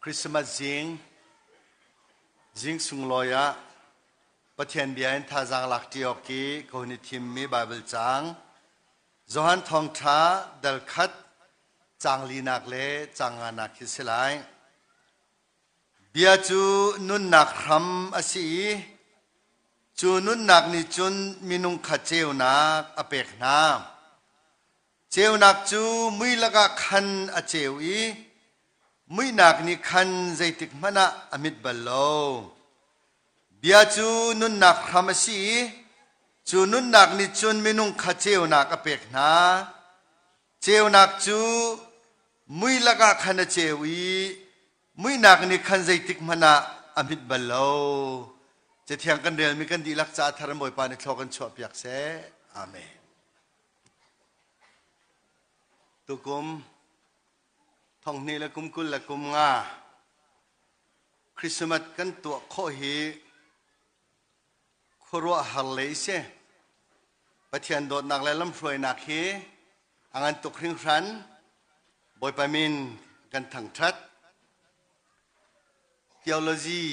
Christmas zing zing sunglawi ah Pathian bia in thazaang lak ṭi awk i ka hun i thimmi Baibal caang Johan Thawngṭha dal khat caang linak le caang nganak hi si lai. Bia cu nunnak hram a si i cu nunnak nih cun minung kha ceunak a pek hna. Ceunak cu mui lakah khan a ceu i muihnak nih khan zeitik hmanh ah a mit bal lo. Bia cu nunnak hram a si i cu nunnak nih cun minung kha ceunak a pek hna. Ceunak cu mui lakah khan a ceu i muihnak nih khan zeitik hmanh ah a hmit bal lo. Cathiang kan relmi kan dihlak caah thar in Bawipa nih thlaw kan chuahpiak seh. Amen. Tukum thonghnih le kum 20 le kum nga Christmas kan tuah khawh hi khuaruahhar lei si. Pathian dawtnak le lamhruainak hi a ngan tuk hringhran. Bawipa min kan thangṭhat. Theology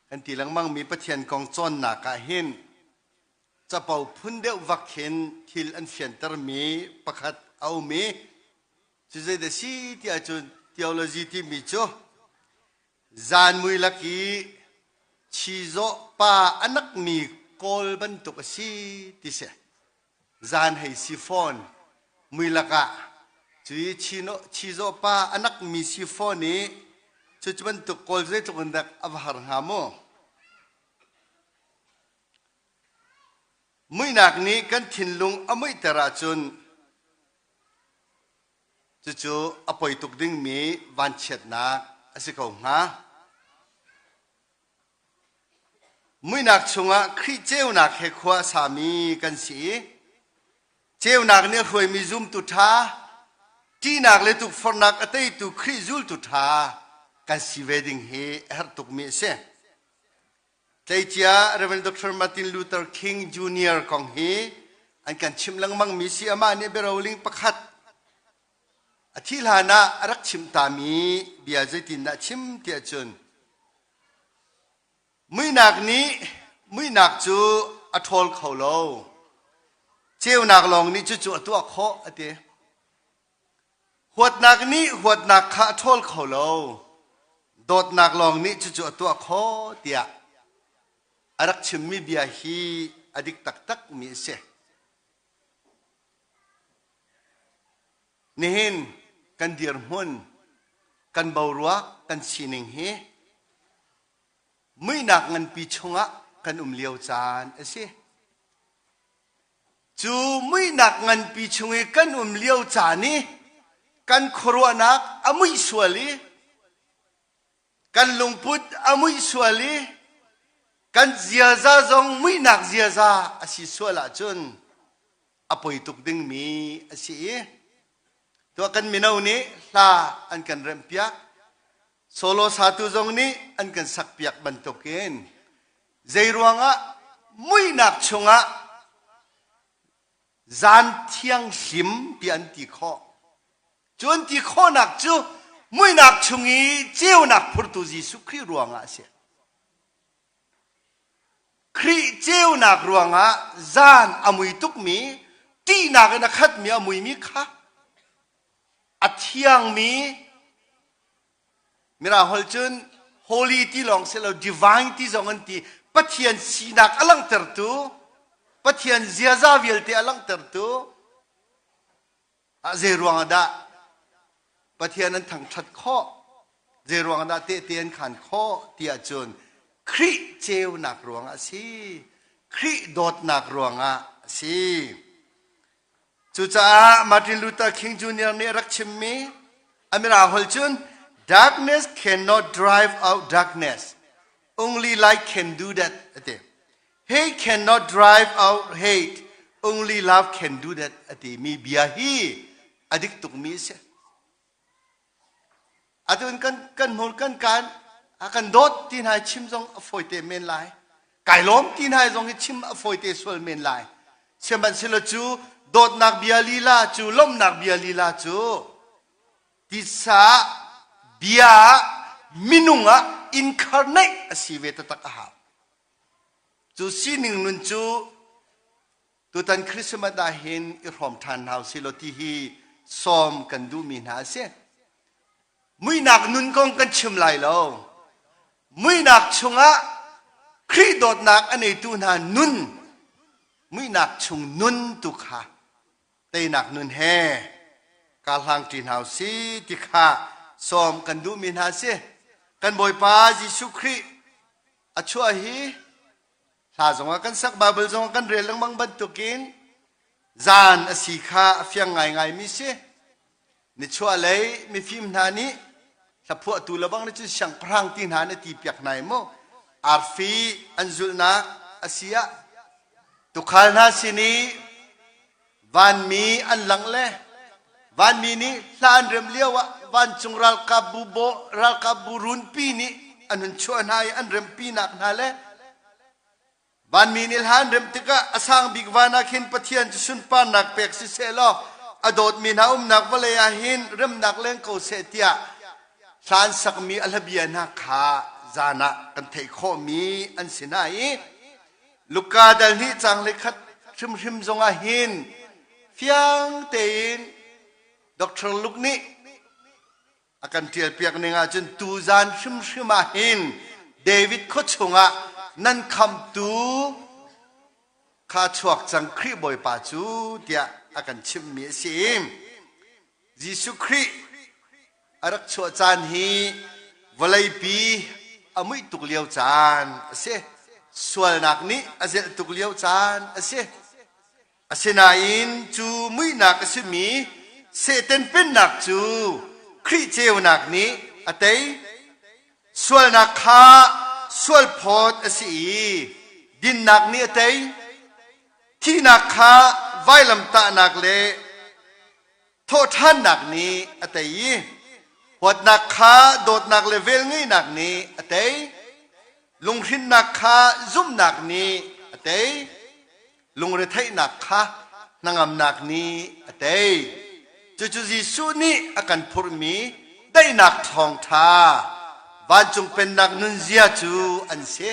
kan ti lengmangmi Pathian kong cawnnak ah hin capo phun deuh vak hin thil an fiantermi pakhat a um i cu zeidah si ti ahcun theology timi cu Zan mui lak i chizawh pa a nakmi kawl bantuk a si ti si. Zan hei si fawn mui lakah cui chizawh pa a nakmi si fawn i cu cu bantuk kawl zeitluk in dak a va har hnga mu. Muihnak nih kan thinlung a muihter ahcun Cucu a poi tuk dingmi vanchiatnak a si ko hnga. Muihnak chungah Khrih ceunak he khua a sami kan si i ceunak nih a hruaimi zumtu ṭha, ṭihnak le tukforhnak a teitu Khrih zultu ṭha kan si ve ding hi a herh tukmi a si. Tleicia Rev. Dr. Martin Luther King Jr. kong hi an kan chimh lengmangmi si. Amah nih biaroling pakhat a thih hlan ah a rak chimh tami bia zeitindah chim tiah cun muihnak nih muihnak cu a ṭhawl kho lo. Ceunak lawng nih cucu a tuah khawh a ti. Huatnak nih huatnak kha a ṭhawl kho lo. Dawtnak lawng nih cucu a tuah khawh tiah a rak chimmi bia hi a dik taktakmi a si. Nihin kan dirhmun, kan boruak, kan sining hi muihnak nganpi chungah kan um lio caan a si. Cu muihnak nganpi chung i kan um lio caan i kan khuaruahnak a muih sual i kan lungput a muih sual i kan ziaza zong muihnak ziaza a si sual ahcun a poi tuk dingmi a si i tuah kan mino nih hla an kan remhpiak solo satu zong nih an kan sakpiak bantukin Zeiruangah muihnak chungah zan thianghlim ti an ti khawh. Cu an ti khawhnak cu muihnak chung i ceunak phurtu Jesuh Khrih ruangah a si. Khrih ceunak ruangah zan a mui tukmi, ṭihnak in a khatmi a muimi kha a thiangmi Mirang holh cun holy ti lawng si lo divine ti zong an ti. Pathian sinak a langhtertu, Pathian ziaza vialte a langhtertu ah zei ruang ah dah Pathian an thangṭhat khawh, zei ruang ah dah tehte an khaan khawh ti ahcun Khrih ceunak ruangah a si. Khrih dawtnak ruangah a si. Cucaah Martin Luther King Jr. nih a rak chimmi a mirang holh cun darkness cannot drive out darkness only light can do that a ti. Hate cannot drive out hate only love can do that a ti mi bia hi a dik tukmi a si. Atu in kan kan hmur kan kaan a kan dawt ti hna chim zong a fawi te men lai. Kai lawm ti hna zong hi chim a fawi te sual men lai. Sihmanhsehlaw cu dawtnak bia lila cu lawmhnak bia lila cu tisa bia. minung ah incarnate a si ve taktak a hau. Cu sining nun cu tutan Christmas ah hin i hrawm ṭhan hna usih law ti hi sawm kan duhmi hna a si. Muihnak nun kong kan chim lai lo. Muihnak chungah Khrih dawtnak a neitu hna nun, muihnak chung nun tu kha teinak nun he kaa hlangṭi hna usih ti kha sawm kan duhmi hna a si. Kan Bawipa Jesuh Khrih a chuah hi hla zongah kan sak Baibal zongah kan rel lengmang bantukin zan a si kha a fiang ngaingaimi si. Nichuahlei mifim hna nih hlaphuahtu lebang nih cun siangpahrang ti hna na ti piak hna i mu arfi an zulhnak a si ah tuukhal hna sin i vanmi an langh le vanmi nih hla an rem lio ah vancung ralkapbu baw ralkapbu runpi nih an hun chuah hna i an rempinak hna le Vanmi nih hla an remh tikah a sang bik van ah khin Pathian cu sunparnak pek siseh law a dawtmi hna umnak vawlei ah hin remnak leng ko seh tiah hla an sakmi a hlabia hna kha zan ah kan theih khawhmi an si hna i Luka dal hnih caang hlei khat hrimhrim zongah hin fiang tein Dr. Luke nih A kan ṭialpiak ning ahcun tuzan hrimhrim ah hin David khua chungah nan khamtu kha chuak cang Khrih Bawipa cu tiah a kan chimhmi a si. Jesuh Khrih a rak chuah caan hi vawleipi a muih tuk lio caan a si. Sualnak nih a zelh tuk lio caan a si. Asinain cu muihnak a simi Satan pennak cu Khrih ceunak nih a tei. Sualnak kha sualphawt a si i dinnak nih a tei. Thihnak kha vailamtahnak le thawhṭhannak nih a tei i huatnak kha dawtnak le velngeihnak nih a tei. Lunghrinnak kha zumhnak nih a tei. Lungretheihnak kha hnangamnak nih a tei. Cucu Jesuh nih a kan phurhmi daihnak thawngṭha, vancung pennak nunzia cu an si.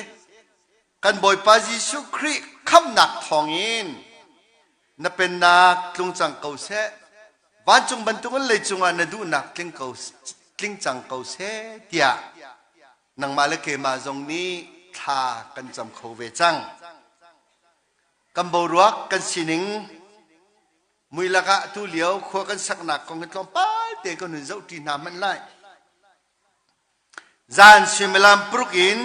Kan Bawipa Jesuh Khrih khamhnak thawngin na pennak tlung cang ko seh. Vancung bantukin leicung ah na duhnak tling ko tling cang ko seh tiah nangmah le keimah zong nih thla kan cam kho ve cang. Kan boruak kan sining mui lakah tu lio khua kan saknak kong hi tlawmpal te kan hun zoh ṭi hna hmanh lai. Zan suimilam paruk in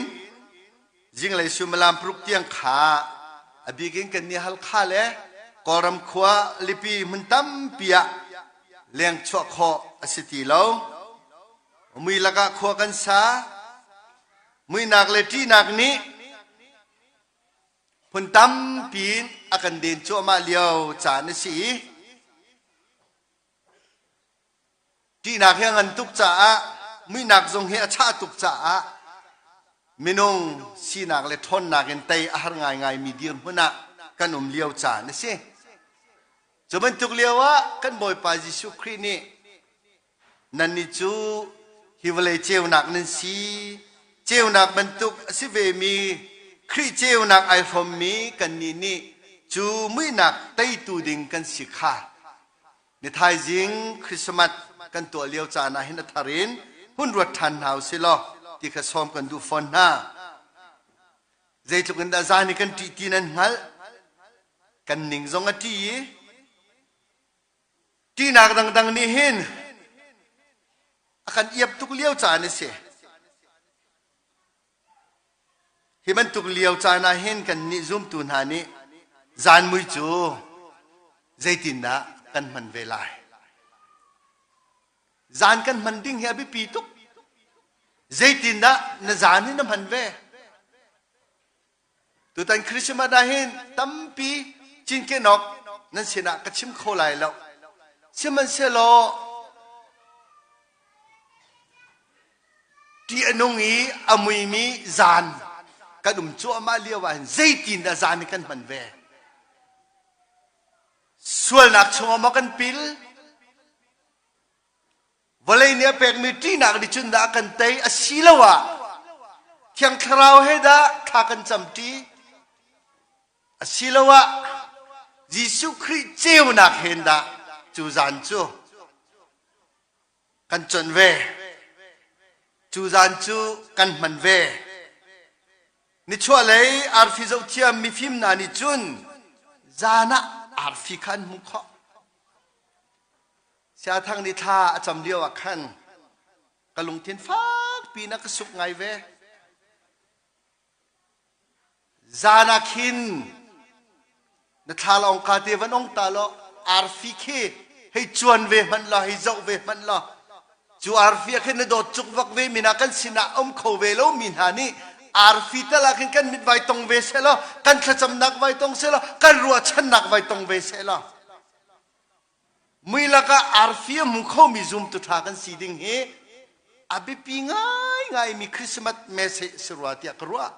zinglei suimilam paruk tiang kha a bik in kan nih Halkha le Kawlram khua lipi hmun tampi ah leng chuah khawh a si ti lo. Mui lakah khua kan sa. Muihnak le ṭihnak nih phun tampi in a kan den cuahmah lio caan a si i Ṭihnak hi a ngan tuk caah muihnak zong hi a chah tuk caah minung sinak le ṭhawnnak in tei a har ngaingaimi dirhmun ah kan um lio caan a si. Cu bantuk lio ah kan Bawipa Jesuh Khrih nih nannih cu hi vawlei ceunak nan si, ceunak bantuk a si vemi Khrih ceunak ai hrawmmi kannih nih cu muihnak teitu ding kan si kha Ni thaizing Christmas kan tuah lio caan ah hin a thar in hun ruat ṭhan hna usih law ti kha sawm kan duh fawn hna. Zeitluk in dah zan i kan ṭih ti nan hngalh? Kan ning zong a ṭih i ṭihnak dangdang nih hin a kan iap tuk lio caan a si. Hi bantuk lio caan ah hin kannih zumtu hna nih zanmui cu zeitindah kan hman ve lai? Zan kan hman ding hi a biapi tuk. Zeitindah na zan hi na hman ve? Tutan Christmas ah hin tampi cinken awk nan sinah ka chim kho lai lo. Sihmanhsehlaw ṭih a nung i a muimi zan kan um cuahmah lio ah hin zeitin dah zan hi kan hman ve? Sualnak chungah maw kan pil? Vawlei nih a pekmi ṭihnak nih cun dah a kan tei asiloah Thiang Thlarau he dah thla kan camṭi asiloah Jesuh Khrih ceunak he dah cu zan cu kan conh ve. Cu zan cu kan hman ve. Nichuahlei arfi zohthiam mifim hna nih cun zan ah arfi kha an hmuh khawh. Siathang nih thla a cam lio ah khan ka lungthin fakpi in a ka suk ngai ve. Zan ah khin na thlalawng ka te van ong ta law arfi khi hei cuan ve hmanh law hei zoh ve hmanh law cu arfi ah khin na dawt cuk vak ve mi hna kan sinah um kho ve lo mi hna nih arfi tal ah khin kan mit vai tong ve seh law kan thlacamnak vai tong seh law kan ruahchannak vai tong ve seh law Mui lakah arfi a hmu khomi zumtu ṭha kan si ding hi a biapi ngaingaimi Christmas message si rua tiah ka ruah.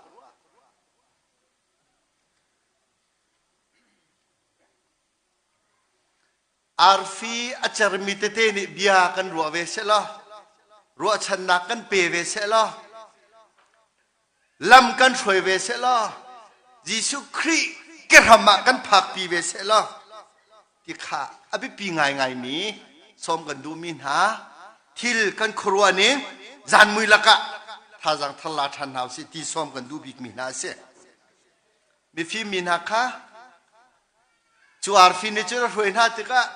Arfi a cermi tete nih bia kan ruah ve seh law, ruahchannak kan pe ve seh law, lam kan hruai ve seh law, Jesuh Khrih kehram ah kan phakpi ve seh law, ti kha a biapi ngaingaimi sawm kan duhmi hna thil kan khuaruah ning zanmui lakah thazaang thar la ṭhan hna usih ti sawm kan duh bikmi hna a si. Mifim mi hna kha cu arfi nih cun a hruai hna tikah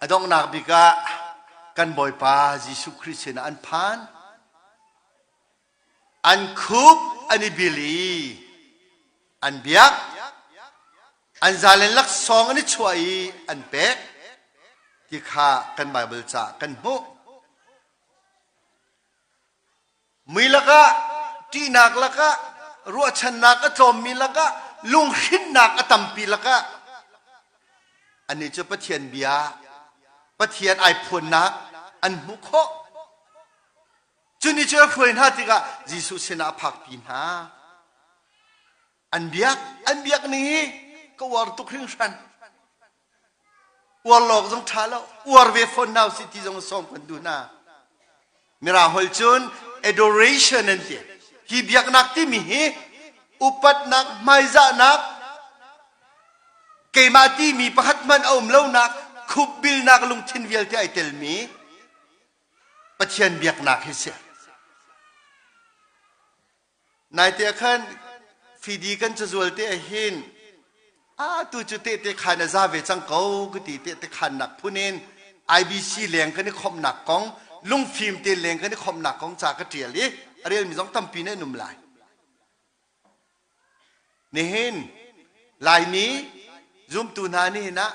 a donghnak bik ah kan Bawipa Jesuh Khrih sinah an phan. An khup an i bil i an biak. An zalen laksawng an i chuah i an pek ti kha kan Baibal ca kan hmuh. Mui lakah, ṭihnak lakah, ruahchannak a tlawmmi lakah, lunghrinnak a tampi lakah annih cu Pathian bia, Pathian ai phuannak an hmuh khawh. Cu nih cu a hruai hna tikah Jesuh sinah a phakpi hna. An biak, an biak ning hi ka uar tuk hringhran. Uar lawk zong ṭha lo, uar ve fawn hna usih ti zong sawm kan duh hna. Mirang holh cun adoration an ti. Hi biaknak timi hi upatnak, hmaizahnak, keimah timi pakhat hmanh a um lonak, khupbilnak lungthin vialte ai telmi Pathian biaknak hi si. Naite ah khan fidi kan cazual te ah hin a tu cu tehte khan a za ve cang ko ka ti tehte khannak phun in IBC leng kan i khomhnak kong lungfim te leng kan i khomhnak kong ca ka ṭial i a relmi zong tampi nih an um lai. Nihin Laimi zumtu hna nihin ah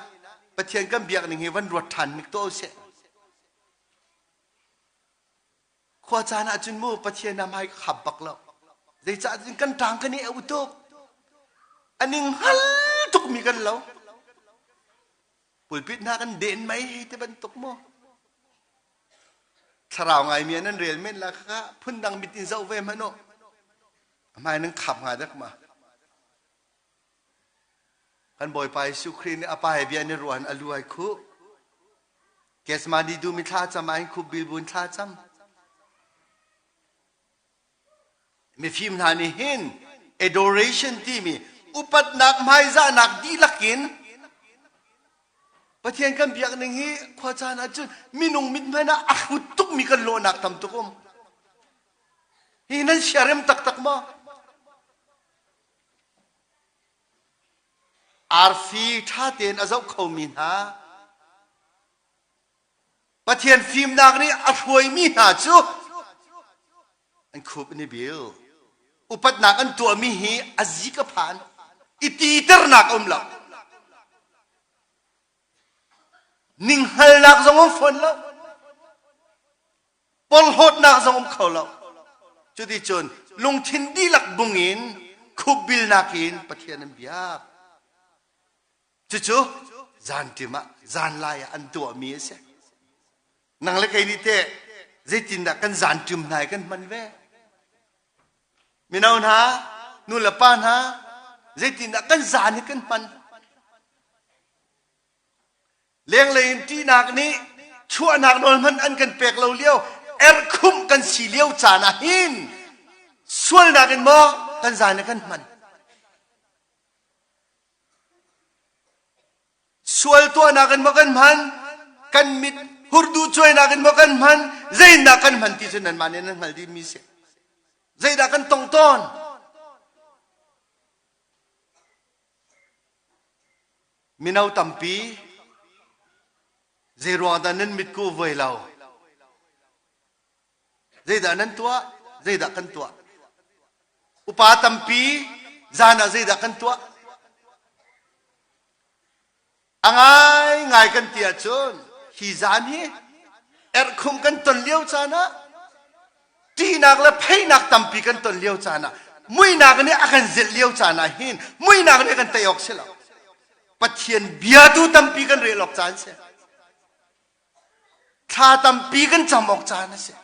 Pathian kan biak ning hi van ruat ṭhan hnik tuah usih. Khua caan ah cun mu Pathian na hmai ka khap bak lo. Zeicah cun kan ṭang kan i eu tuk. A ning hngal tukmi kan lo. Pulpit hna kan den mei hei ti bantuk mu. Thlarau ngaimi ah nan rel men la kha phundang mit in zoh ve hmanh u. A hmai nan khap hnga dek ma. Kan Bawipa Jesuh Khrih nih a pa he bia an i ruah in a lu ai khuh. Gethsemane dum i thla cam ah hin khup bilbun thla cam. Mifim hna nih hin adoration timi upatnak hmaizahnak dihlak in Pathian kan biak ning hi khua caan ahcun minung mit hmanh ah a hrut tukmi kan lawhnak tam tuk um. Hi nan siarem taktak maw? Arfi ṭha tein a zoh khomi hna Pathian fimnak nih a hruaimi hna cu an khup an i bil. Upatnak an tuahmi hi a zik a phan. I titernak a um lo. Ninghngalnak zong um fawn lo. Porhlawtnak zong um kho lo. Cuticun lungthin dihlak bung in khupbilnak in Pathian an biak. Cucu zanṭim ah zanlai ah an tuahmi a si. Nang le kei nih teh zeitindah kan zanṭim hna i kan hman ve? Mino hna, nu le pa hna, zeitindah kan zan hi kan hman? Lenglei in ṭihnak nih Chuahnak nawl hmanh an kan pek lo lio, erhkhumh kan si lio caan ah hin sualnak in maw kan zan i kan hman? Sual tuahnak in maw kan hman? Kan mit hurduh cuainak in maw kan hman? Zeidah kan hman ti cu nanmah nih nan hngalh dihmi si. Zeidah kan tong tawn? Mino tampi zeiruang dah nan mitku voi lo? Zeidah nan tuah? Zeidah kan tuah? Upa tampi zan ah zeidah kan tuah? A ngaingai kan ti ahcun hi zan hi erhkhumh kan ton lio caan ah ṭihnak le pheinak tampi kan ton lio caan ah muihnak nih a kan zelh lio caan ah hin muihnak nih a kan tei awk si lo. Pathian bia tu tampi kan rel awk caan si. Thla tampi kan cam awk caan a si.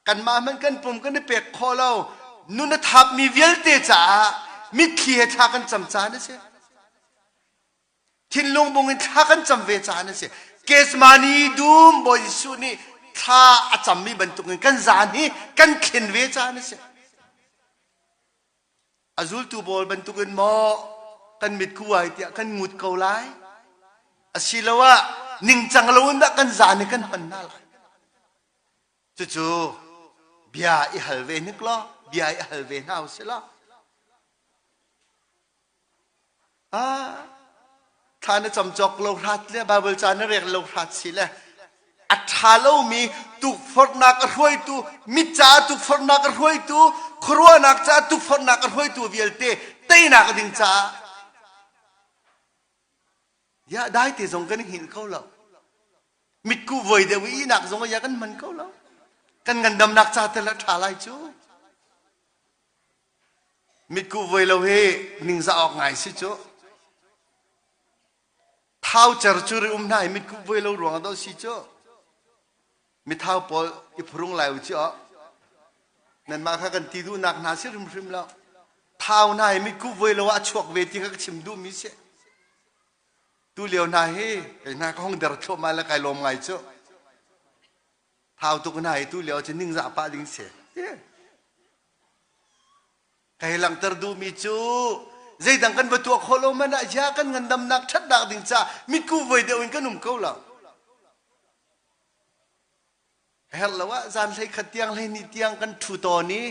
Kanmah hmanh kan pum kan i pek khawh lo. Nun a thapmi vialte caah mitthli he thla kan cam caan a si. Thinlung bung in thla kan cam ve caan a si. Kesmani dum Bawi Jesuh nih thla a cammi bantukin kan zaan hi kan thlen ve caan a si. A zultu pawl bantukin maw kan mit ku ai tiah kan ngut ko lai? Asiloah ningcang loin dah kan zaan i kan hman hna lai? Cucu bia i hal ve hnik law, bia i hal ve hna usih law. Ah, thla na cam cawk lo hrat le Bible ca na rek lo hrat si le a ṭha lomi tukforhnak a hruaitu mit caah tukforhnak a hruaitu khuaruahnak caah tukforhnak a hruaitu vialte teinak ding caah ya dai te zong kan hngilh kho lo mitkuh voi deuh i ihnak zong ya kan hman kho lo kan ngandamnak ca tel a ṭha lai cu Mitkuh voi lo hi ningzah awk ngai si cu. Thau cer cu ri um hna hi mitkuh voi lo ruang ah si cu. Mithau pawl i phurung lai u ci aw. Nanmah kha kan ti duhnak hna si hrimhrim lo. Thau hna hi mitkuh voi lo ah a chuak ve ti kha ka chim duhmi si. Tu lio hna hi kei hna ka hong der thluahmah le kai lawm ngai cu. Thau tuk hna hi tu lio cu ningzah pah ding si. Ka hei langhter duhmi cu zeidang kan va tuah khawh lo man ah ya kan ngandamnak ṭhatnak ding caah mitku voi deuh in kan um ko lo. A herh lo ah zan hlei khat tiang hlei ni tiang kan ṭhu tawn i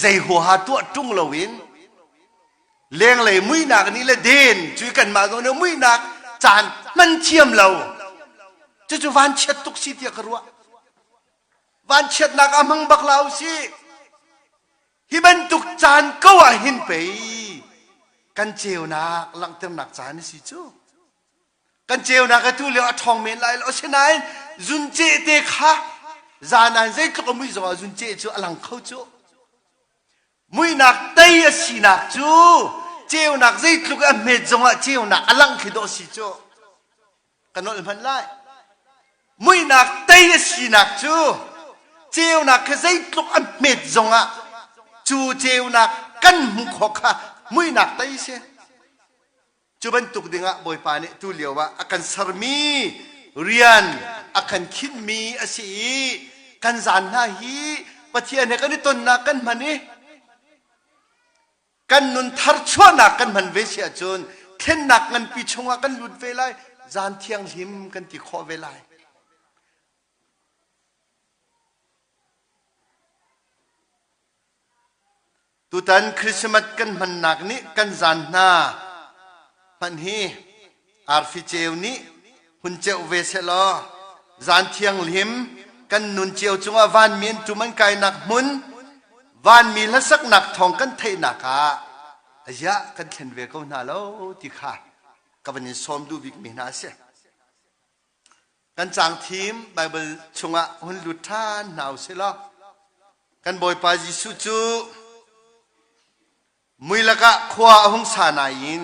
zei huaha tuah ṭung loin lenglei muihnak nih le den cu kanmah zong nih muihnak caan hman thiam lo cucu vanchiat tuk si tiah ka ruah. Vanchiatnak ah hmang bak la usih. Hi bantuk caan ko ah hin pei kan ceunak langhternak caan a si cu. Kan ceunak atu lio a ṭhawng men lai lo. Asinain zunceh te kha zan ah zeitluk a mui zongah zunceh cu a lang kho cu. Muihnak tei a sinak cu ceunak zeitluk a hmet zongah ceunak a langh khi dawh si cu. Ka nolh hmanh lai. Muihnak tei a sinak cu ceunak khi zeitluk a hmet zongah cu ceunak kan hmuh khawh kha muihnak tei si. Cu bantuk dingah Bawipa nih tu lio ah a kan sermi rian a kan khinhmi a si i kan zan hna hi Pathian he kan i tonnak kan hman i kan nun tharchuahnak kan hman ve si ahcun thlennak nganpi chungah kan lut ve lai zan thianghlim kan ti khawh ve lai. Tutan Christmas kan hmannak nih kan zan hna hmanh hi arfi ceu nih hun ceuh ve sehlaw zan thianghlim kan nun cio cungah vanmi an tum an kainak hmun vanmi hlasaknak thawng kan theihnak ah aziah kan thlen ve ko hna lo ti kha ka van in sawm duh bikmi hna a si. Kan caang thim Baibal chungah hun lut ṭhan hna u sih law kan Bawipa Jesuh cu mui lakah khua a hung sa nain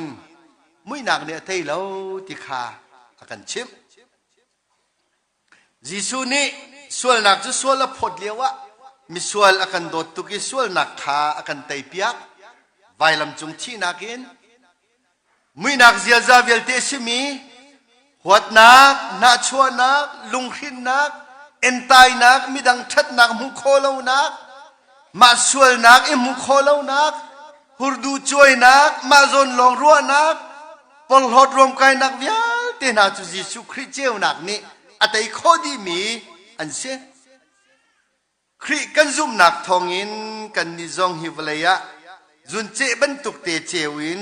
muihnak nih a tei lo ti kha a kan chimh. Jesuh nih sualnak cu sual a phawt lioah misual a kan dawt tuk i sualnak kha a kan teipiak. Vailam cung thihnak in Muihnak ziaza vialte a simi Huatnak, nahchuahnak, lunghrinnak, entainak, midang ṭhatnak hmuh khawh lonak, mah sualnak i hmuh khawh lonak, hurdu cuainak, mah zawn lawng ruahnak, porhlawt ruamkainak vialte hna cu Jesuh Khrih ceunak nih a tei khawh dihmi an si. Khrih kan zumhnak thawngin kannih zong hi vawlei ah zunceh bantuk te ceu in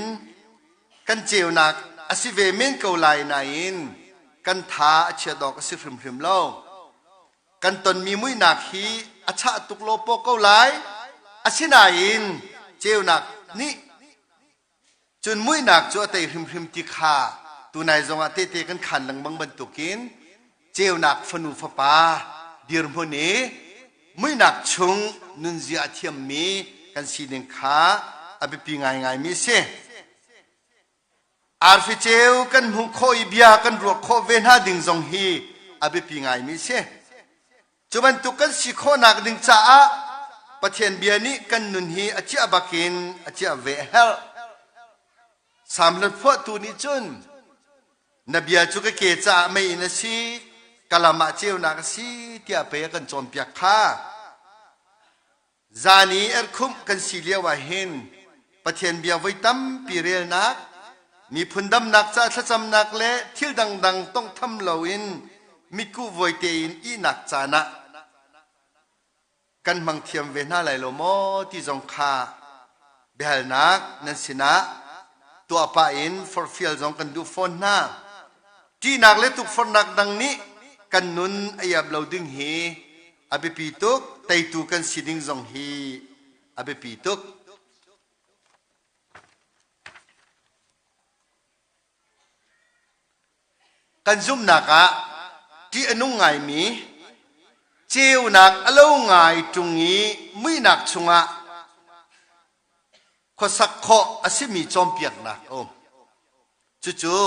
kan ceunak a si ve men ko lai nain kan tha a chiat awk a si hrimhrim lo. Kan tonmi muihnak hi a chah tuk law paw ko lai. Asinain ceunak nih Cun muihnak cu a tei hrimhrim ti kha tunai zongah tehte kan khaan lengmang bantukin ceunak fanu fapa dirhmun i muihnak chung nunzia a thiammi kan sining kha a biapi ngaingaimi a si. Arfi ceu kan hmuh khawh i bia kan ruah khawh ve hna ding zong hi a biapi ngaimi a si. Cu bantuk kan si khawhnak ding caah Pathian bia nih kan nun hi a ciah bakin a ciah ve a herh. Salm phuahtu nih cun na bia cu ka ke caah meiinn a si, ka lam ah ceunak a si tiah pei a kan cawnpiak kha. Zan i erhkhumh kan si lio ah hin Pathian bia voi tampi relnak, miphun damnak ca thlacamnak le thil dangdang tawnghtham loin mitkuh vuai tein ihnak caan ah kan hmang thiam ve hna lai lo maw ti zong kha biahalnak nan sinah tuah pah in forhfial zong kan duh fawn hna. Ṭihnak le tukforhnak dang nih kan nun a iap lo ding hi a biapi tuk, teitu kan si ding zong hi a biapi tuk. Kan zumhnak ah ṭih a nung ngaimi ceunak a lo ngai ṭung i muihnak chungah khuasak khawh a simi cawnpiaknak a um. Cucu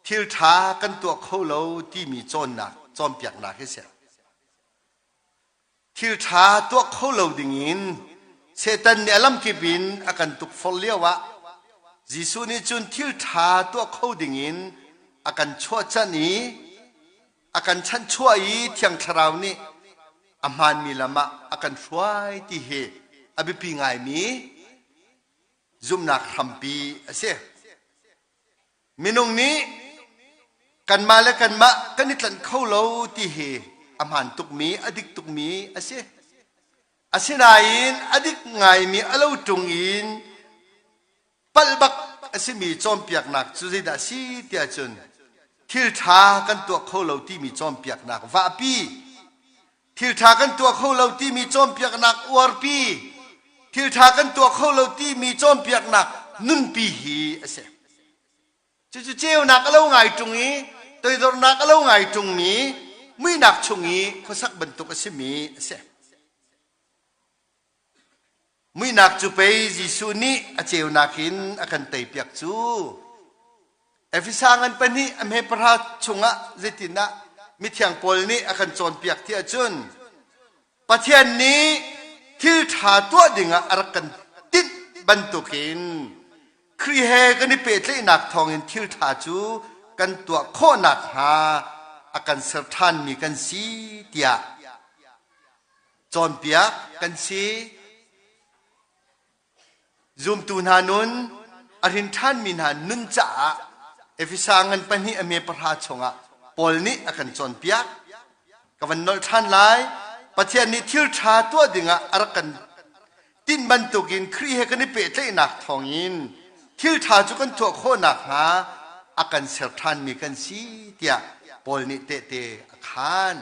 thil ṭha kan tuah kho lo timi cawnnak cawnpiaknak hi a si. Thil ṭha tuah kho lo dingin Satan nih a lamkip in a kan tukforh lioah Jesuh nih cun thil ṭha tuah kho dingin a kan chuahcanh i a kan chanhchuah i Thiang Thlarau nih a hmaanmi lam ah a kan hruai ti hi a biapi ngaimi zumhnak hrampi a si. Minung nih kanmah le kanmah kan i tlanh kho lo ti hi a hmaan tukmi, a dik tukmi a si. Asinain a dik ngaimi a lo ṭung in palh bak a simi cawnpiaknak cu zeidah a si tiah cun thil ṭha kan tuah kho lo timi cawnpiaknak vahpi thil ṭha kan tuah kho lo timi cawnpiaknak uarpi thil ṭha kan tuah kho lo timi cawnpiaknak nunpi hi a si. Cucu ceunak a lo ngai ṭung i toidornak a lo ngai ṭungmi muihnak chung i khuasak bantuk a simi a si. Muihnak cu pei Jesuh nih a ceunak in a kan teipiak cu. Efesa ngan pahnih a hme pahra chungah zeitindah mithiang Paul nih a kan cawnpiak ti ahcun Pathian nih thil ṭha tuah dingah a rak kan tinh bantukin Khrih he kan i pehtlaihnak thawngin thil ṭha cu kan tuah khawh nakhnga a kan ser ṭhanmi kan si tiah cawnpiak kan si. Zumtu hna nun a hrin ṭhanmi hna nun caah Efesa ngan pahnih a me pahra chungah Paul nih a kan cawnpiak. Ka van nolh ṭhan lai. Pathian nih thil ṭha tuah dingah a rak kan tinh bantukin Khrih he kan i pehtlaihnak thawngin thil ṭha cu kan tuah khawh nakhnga a kan ser ṭhanmi kan si tiah Paul nih tehte a khaan.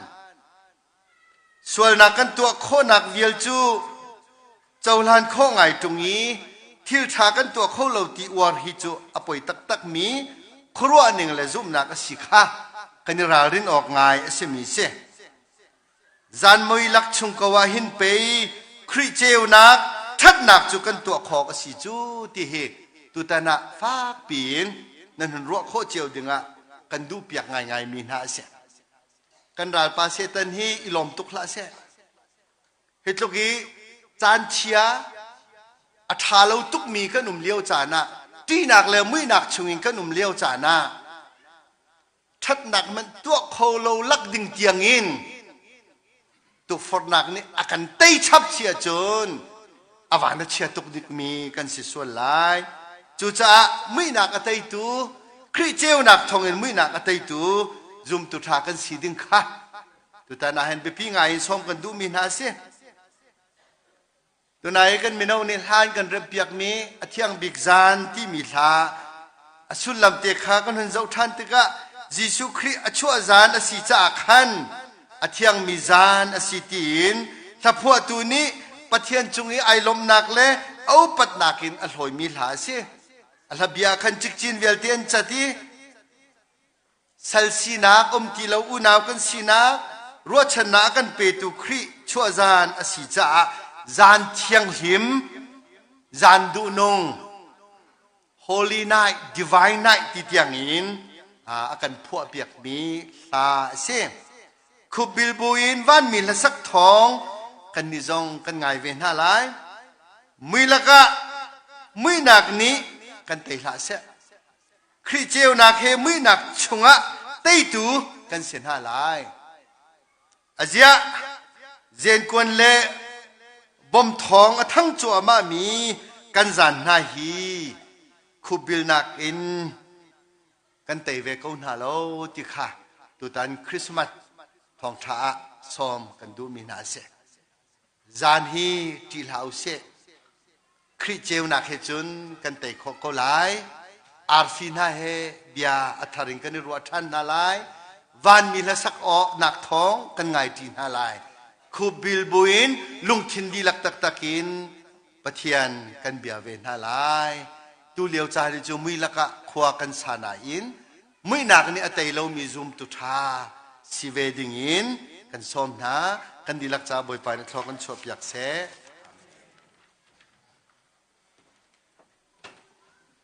Sualnak kan tuah khawhnak vial cu cohlan khawh ngai ṭung i thil ṭha kan tuah kho lo ti uar hi cu a poi taktakmi khuaruah ning le zumhnak a si kha kan i ralrin awk ngai a simi si. Zan mui lak chung ko ah hin pei Khrih ceunak ṭhatnak cu kan tuah khawk a si cu ti hi tutan ah fak piin nan hun ruah khawh cio dingah kan duhpiak ngaingaimi hna a si. Kan ralpa Satan hi i lawm tuk hlah seh. Hi tluk i caan chia a ṭha lo tukmi kan um lio caan ah ṭihnak le muihnak chungin kan um lio caan ah. Ṭhatnak hmanh tuah kho lo lak ding tiangin tukforhnak nih a kan tei chap si ahcun a van a chia tuk dikmi kan si sual lai. Cucaah muihnak a teitu Khrih ceunak thawngin muihnak a teitu zumtu ṭha kan si ding kha tutan ah hin biapi ngai in sawm kan duhmi hna a si. Tunai kan mino nih hlan kan remhpiakmi a thiang bik zan timi hla a sullam te kha kan hun zoh ṭhan tikah Jesuh Khrih a chuah zan a si caah khan a thiangmi zan a si tiin hlaphuahtu nih Pathian cung i ai lawmhnak le a upatnak in a hlawimi hla a si. A hla bia khan cikcin vialte an cat i Sal sinak um ti lo unau kan sinak ruahchannak a kan petu Khrih chuah zan a si caah zan thianghlim, zan duhnung, Holy Night, Divine Night ti tiang in a kan phuahpiakmi hla a si. Khupbil buin vanmi hlasak thawng kannih zong kan ngai ve hna lai. Mui lakah muihnak nih kan tei hlah seh. Khrih ceunak he muihnak chungah teitu kan si hna lai. Aziah zenkuan le bom thawng a thang cuahmahmi kan zan hna hi khupbilnak in kan tei ve ko hna lo ti kha tutan Christmas thawngṭha ah sawm kan duhmi hna a si. Zan hi ṭih hlah u sih. Khrih ceunak he cun kan tei khawh ko lai. Arfi hna he bia a thar in kan i ruah ṭhan hna lai. Vanmi hlasak awknak thawng kan ngai ṭi hna lai. Khupbil buin lungthin dihlak taktak in Pathian kan bia ve hna lai. Tu lio caan hi cu mui lakah khua kan sa nain muihnak nih a tei lomi zumtu ṭha si ve dingin kan sawm hna. Kan dihlak caah Bawipa nih thlua kan chuahpiak seh.